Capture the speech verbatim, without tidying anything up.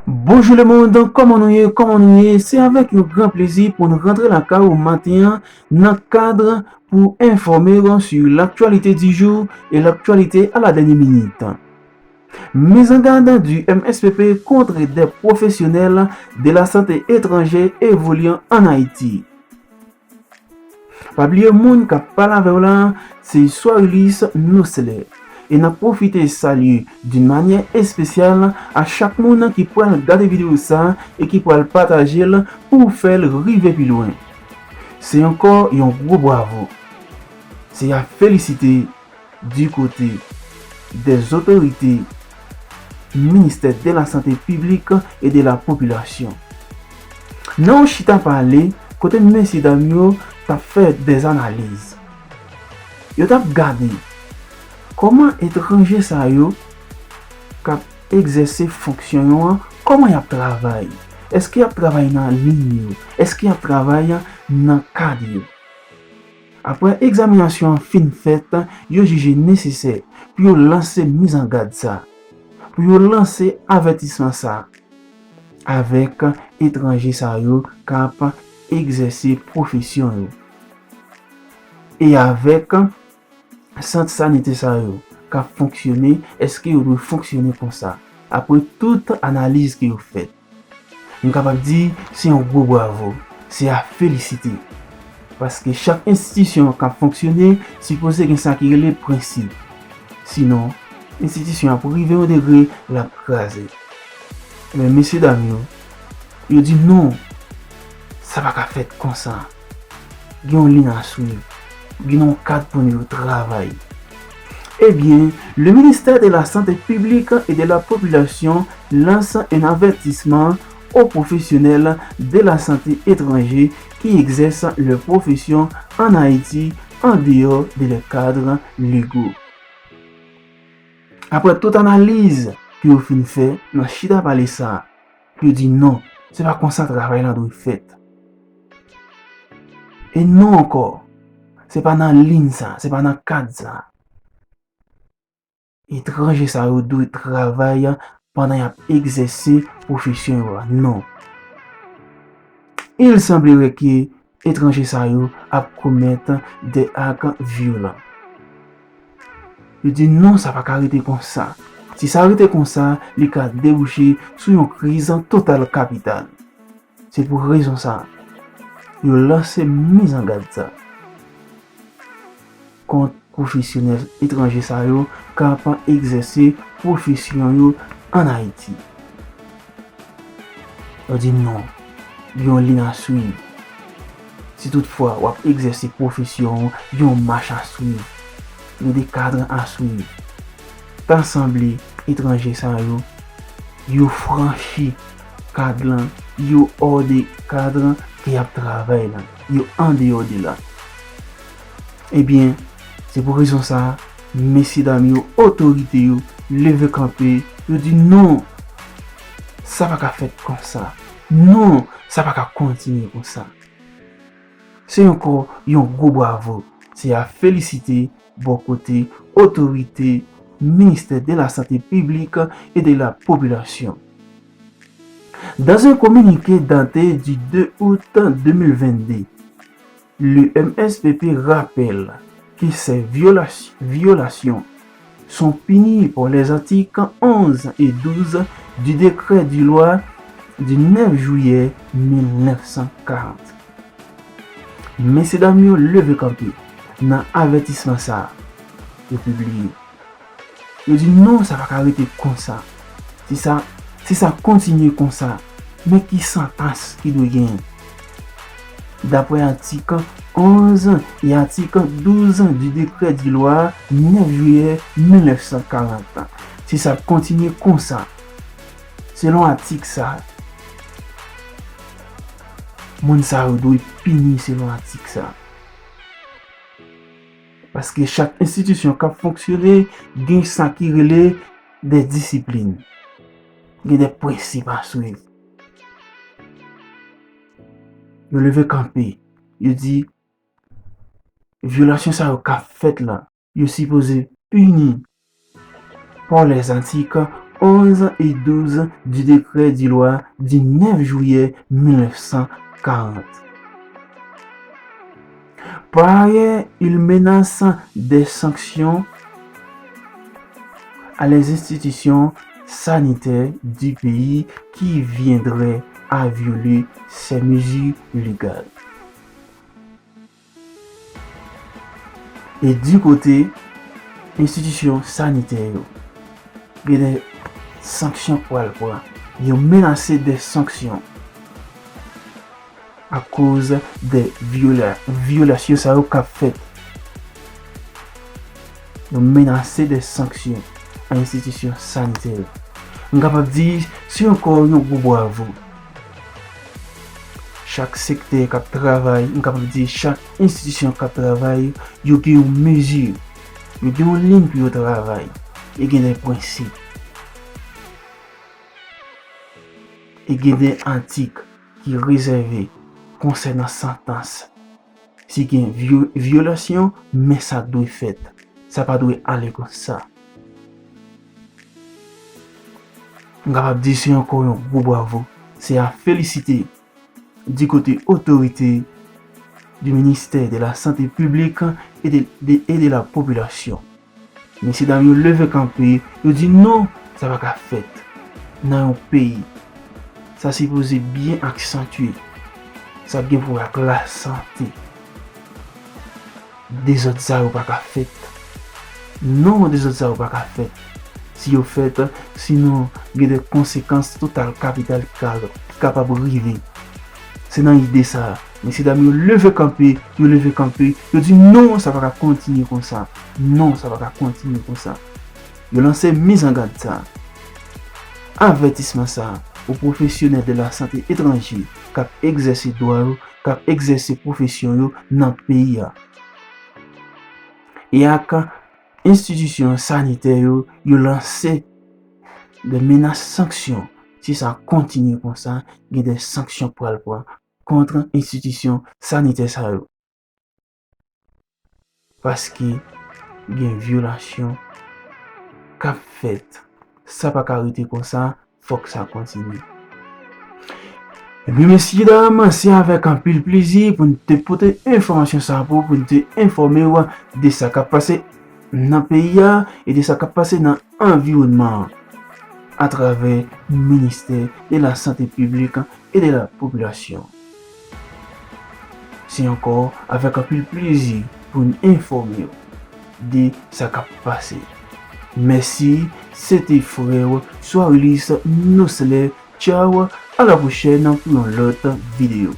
Bonjou lemonn, kòman nou ye? Kòman nou ye? Se avèk yon gran plezi pou n rantre lakay ou maten an nan kad pou enfòme w sur l'actualité du jour et l'actualité à la dernière minute. Mise en garde du M S P P contre des professionnels de la santé étrangers évoluant en Haïti. Pa bliye moun k ap pale avè w la, se Soirilis Noslè. E n ap pwofite salye d'une manière spéciale a chak moun ki pral gade videyo sa e ki pral pataje l pou fè l rive pi lwen. Se ankò yon gwo bwavo. Se a felisite du côté des autorités, ministère de la santé publique et de la population. Nan yon chita pale kote mesye dam yo t ap fè des analyses, yo t ap gade kòman etranje sa yo k ap egzèse fonksyon yo an, kòman y ap travay, èske y ap travay nan liy yo, èske y ap travay nan kad yo. Apre egzaminasyon an fin fèt, yo jije nesesè pou yo lanse mizangad sa, pou yo lanse avètisman sa avèk etranje sa yo k ap egzèse pwofesyon yo e avèk sant sanitè sa yo k ap fonksyone, èske yo dwe fonksyone konsa apre tout analiz ke yo fèt? M kapab di se yon gwo bwavo, se a felisite. Paske chak enstitisyon k ap fonksyone sipoze gen sa ki rele prensip. Sinon, enstitisyon ap rive yon degre l ap kraze. Men mesye dam yo, yo di non, sa pa ka fèt konsa. Gen yon liy a swiv, gen yon kad pou nou travay. Eh bien, le ministère de la Santé publique et de la Population lance un avertissement aux professionnels de la santé étrangers qui exercent leur profession en Haïti en dehors de leurs cadres légaux. Apre tout analiz ke yo fin fè nan chita pale sa, yo di non, se pa konsa travay la dwe fèt. E non ankò, se pa nan liy sa, se pa nan kad sa. Etranje sa yo dwe travay pandan y ap egzèse pwofesyon yo a. Non. Il semblerait que etranje sa yo ap komèt de ak vyolan. Yo di non, sa pa ka rete konsa. Si sa rete konsa, li ka debouche sou yon kriz total kapital. Se pou rezon sa a, yo lanse mizangad sa kont pwofesyonèl etranje sa yo k ap egzèse pwofesyon yo ann Ayiti. Yo di non, gen yon liy a swiv. Si toutfwa w ap egzèse pwofesyon w, gen yon mach a swiv, gen de kad a swiv. Ta sanble etranje sa yo, yo franchi kad lan, yo hors de kad ke y ap travay la, yo andeyò de la. Ebyen, se pou rezon sa a, mesye dam yo, otorite yo, leve kanpe, yo di non, sa pa ka fèt konsa. Non, sa pa ka kontinye konsa. Se ankò yon gwo bwavo, se a felisite bò kote otorite Ministère de la Santé Publique et de la Population. Dans un communiqué daté du deux août deux mille vingt-deux, le M S P P rappelle que ces viola- violations sont punies par les articles onze et douze du décret du loi du neuf juillet mil nèf san karant. Mesye dam yo leve kanpe nan avètisman sa a yo pibliye. Yo di non, sa pa ka rete konsa. Si sa, si sa kontinye konsa, men ki santans ki dwe genyen? Daprè atik onz e atik douz du décret du loi neuf juillet mil nèf san karant, si sa ap kontinye konsa, selon atik sa, moun sa yo dwe pini selon atik sa. Paske chak enstitisyon k ap fonksyone gen sa ki rele de disiplin, gen de prensip a swiv. Yo leve kanpe, yo di vyolasyon sa yo k ap fèt la, yo sipoze pini par les articles onze et douze du décret de loi du neuf juillet mille neuf cent quarante. Par ailleurs, il menace des sanctions à les institutions sanitaires du pays qui viendraient à violer ces mesures légales. E di kote enstitisyon sanitè yo, gen de sanksyon k pral pran. Yo menase de sanksyon akoz de vyola-, vyolasyon sa yo k ap fèt. Yo menase de sanksyon a enstitisyon sanitè yo. M kapab di, se ankò yon gwo bwavo. Chak sektè k ap travay, m kapab di chak enstitisyon k ap travay, yo gen yon mezi, yo gen yon liy pou yo travay, e gen de prensip. E gen de atik ki rezève konsènan santans. Si gen vyo-, vyolasyon, men sa k dwe fèt. Sa pa dwe ale konsa. M kapab di se ankò yon gwo bwavo. Se a felisite di kote otorite di ministè de la sante piblik e de, de, e de la popilasyon. Mesye dam yo leve kanpe, yo di non, sa pa ka fèt nan yon peyi. Sa sipoze byen aksantye sa k gen pou wè ak lasante. Dezòd sa yo pa ka fèt. Non, dezòd sa yo pa ka fèt. Si yo fèt, sinon gen de konsekans total kapital ki ka, ki kapab rive. Se nan ide sa a, mesye dam yo leve kanpe, yo leve kanpe, yo di non, sa pa ka kontinye konsa. Non, sa pa ka kontinye konsa. Yo lanse mizangad sa a. Avètisman sa a pou pwofesyonèl de la sante etranje k ap egzèse dwa yo, k ap egzèse pwofesyon yo nan peyi a. E ak enstitisyon sanitè yo, yo lanse de menas sanksyon. Si sa kontinye konsa, gen de sanksyon pral pran kont enstitisyon sanitè sa yo. Paske gen vyolasyon k ap fèt. Sa pa ka rete konsa, fòk sa kontinye. Ebyen, mesye dam, se avèk anpil plezi pou n te pote enfòmasyon sa pou, pou n te enfòme w de sa k ap pase nan peyi a e de sa k ap pase nan anviwònman an atravè ministè de la sante piblik e de la popilasyon. Se ankò avèk anpil plezi pou n enfòme w de sa k ap pase. Mèsi, se te frè w Soirilis Noslè. Tchaw, a la pwochèn pou yon lòt videyo.